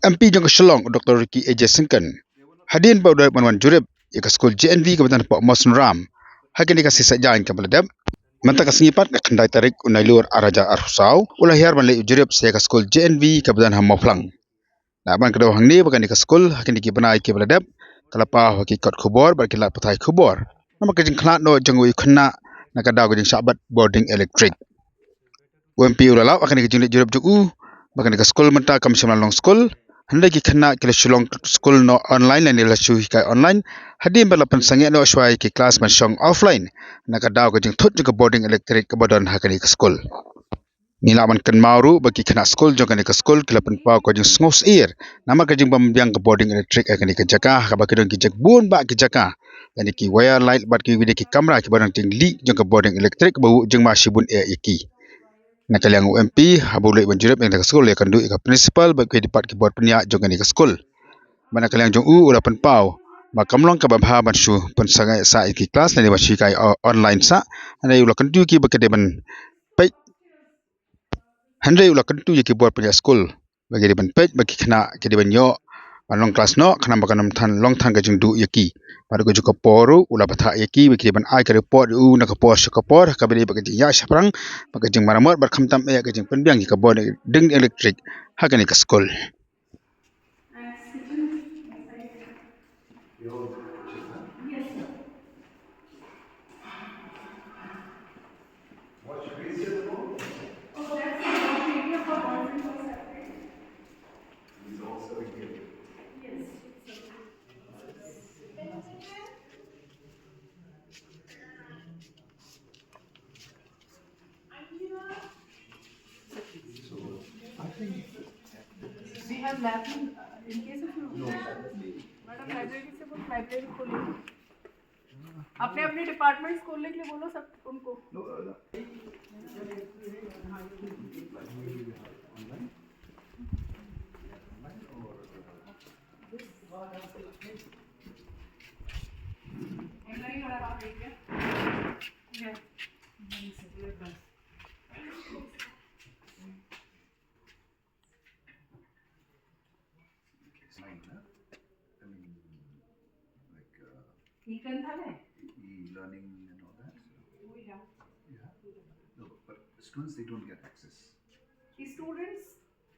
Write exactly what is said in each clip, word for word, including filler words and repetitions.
M P jong ka Shillong, u Doctor Ricky A J Syngkon, hadien ba u la dep ban wan jurip ïa ka skul J N V kaba don hapoh Mawsynram ha kane ka sngi Saitjaiñ kaba la dep, mynta ka sngi pat, ka khyndai tarik u Nailur ar hajar arphew saw, u la hiar ban leit u jurip sha ka skul J N V kaba don ha Mawphlang. Lah ban kdew hangne ba kane ka skul ha kine ki bnai kiba la dep, ka la paw ha ki kot khubor bad ki lad pathai khubor namar ka jingkhlad noh jong uwei u khynnah na ka daw ka jingshah bat boarding electric. U M P u la lap ha kane ka jingleit jurip jong u ba kane ka skul mynta kam shym la long skul, hynrei ki khynnah ki la shu long skul noh online lane la shu hikai online, hadien ba la pynsangeh noh shuwa ïa ki klas ban shong offline na ka daw ka jingthut jong ka boarding electric kaba don ha kane ka skul. Ngi lah ban kynmaw ruh ba ki khynnah skul jong kane ka skul ki la pynpaw ka jingsngewsyier namar ka jingbym biang ka boarding electric ha kane ka jaka, ha kaba ki don ki jaka, bun bah ki jaka, lane ki wire light bad kiwei de ki kamra kiba don jinglih jong ka boarding electric, ba u jingma shibun eh ïa ki. Na ka liang u M P, haba u leit ban jurip ïa ka skul, u la ïakynduh ïa ka principal bad kiwei de pat ki bor pynïaid jong kane ka skul. Bad na ka liang jong u, u la pynpaw ba kam long kaba bha ban shu pynsangeh sah ïa ki klas lane ban shu hikai o-, online sah, hynrei u la kyntu ïa ki ba ki dei ban peit Hynrei u la kyntu ïa ki bor pynïaid skul ba ki dei ban peit ba ki khynnah ki dei ban ïoh ban long klas noh, khnang ba kan ym than, long than ka jingduh ïa ki. Bad ka juh ka por ruh u la batai ïa ki ba ki dei ban ai ka report ïa u na ka por sha ka por, kaba dei bad ka jingïaid shaphrang bad ka jingmaramot bad khamtam eh ka jingpynbiang ïa ka boarding electric ha kane ka skul. Yes, sir. Oh, that's a criteria for boys and girls separate. He's also here. Yes. So, I think we have lab in, uh, in case of you, no, madam, library से बोलो, library खोलो। अपने अपने डिपार्टमेंट्स खोलने के लिए बोलो सब उनको। No, uh, online? Online or, uh, online वाला आप देख लें। Yeah. It's fine, huh? I mean, like, uh, e-learning and all that. Oh, yeah. Yeah. No, but students, they don't get access. The students,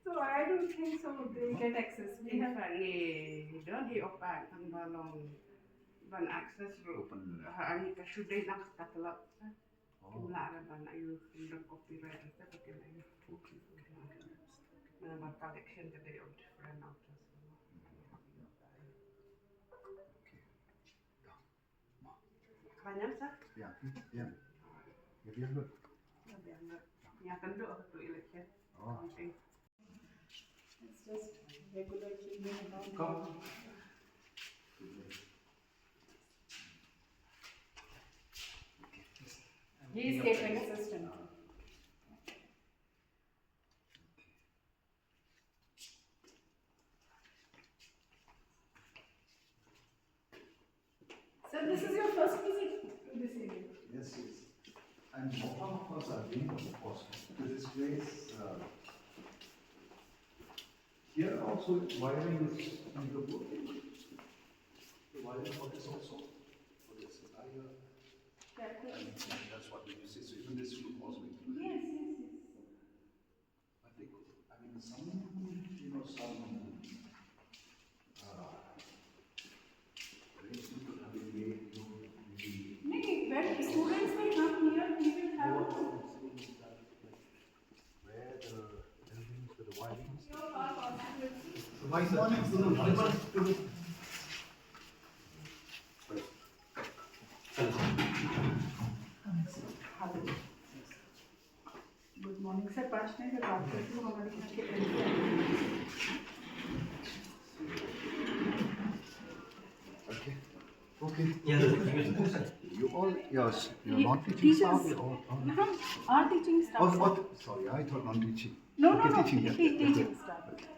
so I don't think so they get access. We have, in fact, ni don hi opak kan balong ban access ro. Open. Ha, ani ka shu dei na ka catalog. Oh. Kim lah ra ban ayu, kim don copyright, kita tu kim ayu. Okay, okay, okay. Nah, ban collection ka dei of different authors. Okay. Banyak sah? Ya, ya. Ya, biar dulu. Ya, biar dulu. Ya, kan tu waktu election. Oh. Okay. It's just regular cleaning and all. Come. He is catering assistant. Sir, this is your first visit to this area? Yes, yes. And Mawphlang, of course, I've been, of course, to this place. Uh, here also, wiring is in the book. The wiring for this also. For this entire. That is. And that's what we use. So even this room also included. Yes, yes, yes. I think, I mean, some, you know, some, uh, arrangement could have been made, you know, maybe. नहीं, नहीं, when students will come here, we will have. Where the buildings, the wirings. Good morning, students. Hello. Good morning, sir. पाँच मिनट में बात करती हूँ, हमारे यहाँ के एमडी। Okay. Okay. Yeah, sir. You all, your, your non-teaching staff, teachers, you all, all. हम are teaching staff, oh, sir. Oh, sorry, I thought non-teaching. No, okay, no, no. Teaching, yeah. Te-, teaching staff. Okay.